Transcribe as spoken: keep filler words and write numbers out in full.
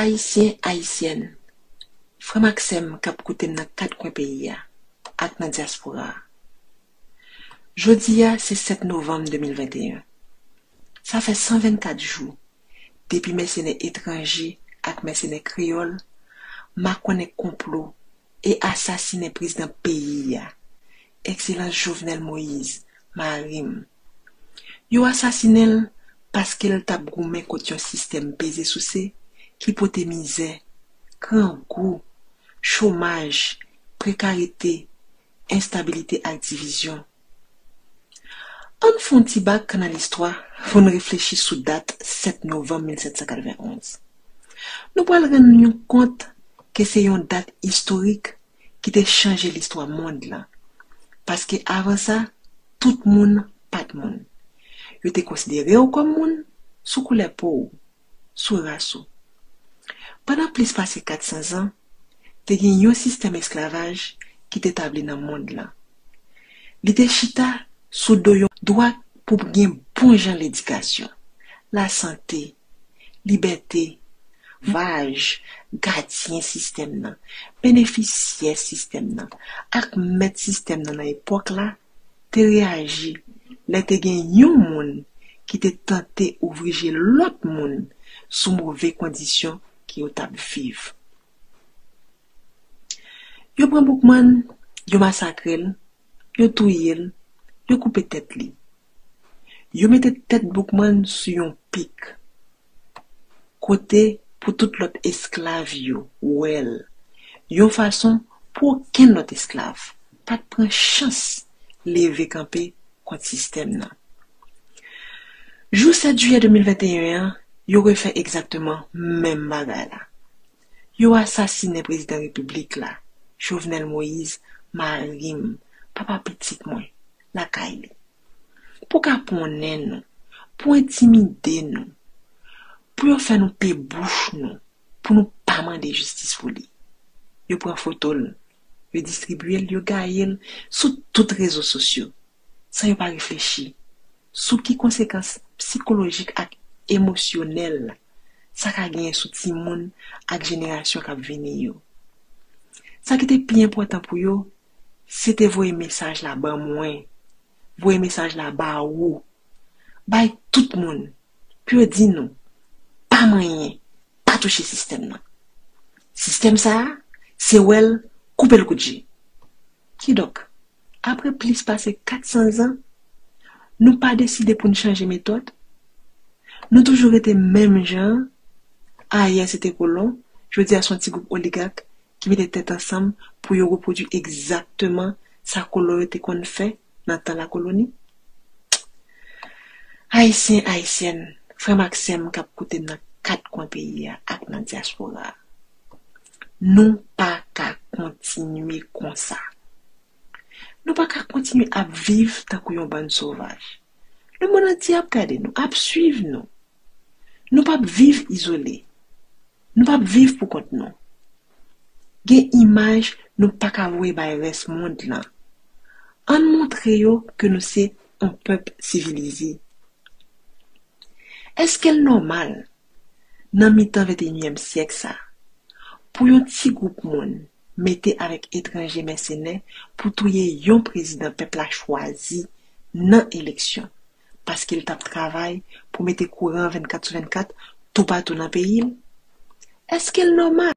Ayisyen, Ayisyèn, frè m ak sè m k ap koute m nan kat kwen peyi a ak nan dyaspora a. Jodi a, se sèt novanm de mil venteyen. Sa fè san vennkat jou depi mèsenè etranje ak mèsenè kreyòl makonnen konplo e asasinen prezidan peyi a, Ekselans Jovenel Moïse, mari m. Yo asasinen l paske l t ap goumen kont yon sistèm peze souse ki pote mizè, grangou, chomaj, prekarite, enstabilite ak divizyon. Ann fè yon ti bak nan listwa pou n reflechi sou dat sèt novanm mil sèt san katrevenn onz. Nou pral rann nou kont ke se yon dat istorik ki te chanje listwa mond lan. Paske avan sa, tout moun pa t moun. Yo te konsidere w kòm moun sou koulè po w, sou ras ou. Pandan plis pase kat san zan, te gen yon sistèm esklavaj ki te tabli nan mond lan. Li te chita sou do yon dwa pou gen bon jan ledikasyon, lasante, libète, vaj, gadyen sistèm nan, benefisyè sistèm nan, ak mèt sistèm nan nan epòk la te reyaji lè te gen yon moun ki te tante ouvri je lòt moun sou move kondisyon ke yo t ap viv. Yo pran Boukman, yo masakre l, yo touye l, yo koupe tèt li. Yo mete tèt Boukman sou yon pik, kote pou tout lòt esklav yo wè l, yon fason pou okenn lòt esklav pa t pran chans leve kanpe kont sistèm nan. Jou sèt jiyè de mil venteyen an, yo refè egzakteman menm bagay la. Yo asasinen prezidan repiblik la, Jovenel Moïse, mari m, papa pitit mwen, lakay li. Pou kaponnen nou, pou entimide nou, pou yo fè nou pe bouch nou, pou nou pa mande jistis pou li. Yo pran foto l, yo distribye l, yo gaye l sou tout rezo sosyo, san yo pa reflechi sou ki konsekans sikolojik ak emosyonèl sa ka genyen sou timoun ak jenerasyon k ap vini yo. Sa ki te pi enpòtan pou yo, se te voye mesaj la ban mwen, voye mesaj la ba ou, bay tout moun, pou yo di nou, pa manyen, pa touche sistèm nan. Sistèm sa a, se wè l, koupe l kout je. Kidonk, apre plis pase kat san zan, nou pa deside pou n chanje metòd? Nou toujou rete menm jan an? Ayè se te kolon, jodi a se yon ti gwoup oligak ki mete tèt ansanm pou yo repwodui egzakteman sa kolon yo te konn fè nan tan lakoloni? Ayisyen, Ayisyèn, frè m ak sè m k ap koute m nan kat kwen peyi a ak nan dyaspora a, nou pa ka kontinye konsa. Nou pa ka kontinye ap viv tankou yon bann sovaj. Lemonn antye ap gade nou, ap swiv nou. Nou p ap viv izole. Nou p ap viv poukont nou. Gen imaj nou pa ka voye bay rès mond lan. Ann montre yo ke nou se yon pèp sivilize. Èske l nòmal, nan mitan venteyinyèm syèk sa, pou yon ti gwoup moun mete avèk etranje mèsenè pou touye yon prezidan pèp la chwazi nan eleksyon, paske l t ap travay pou mete kouran vennkat sou vennkat toupatou nan peyi l? Èske l nòmal?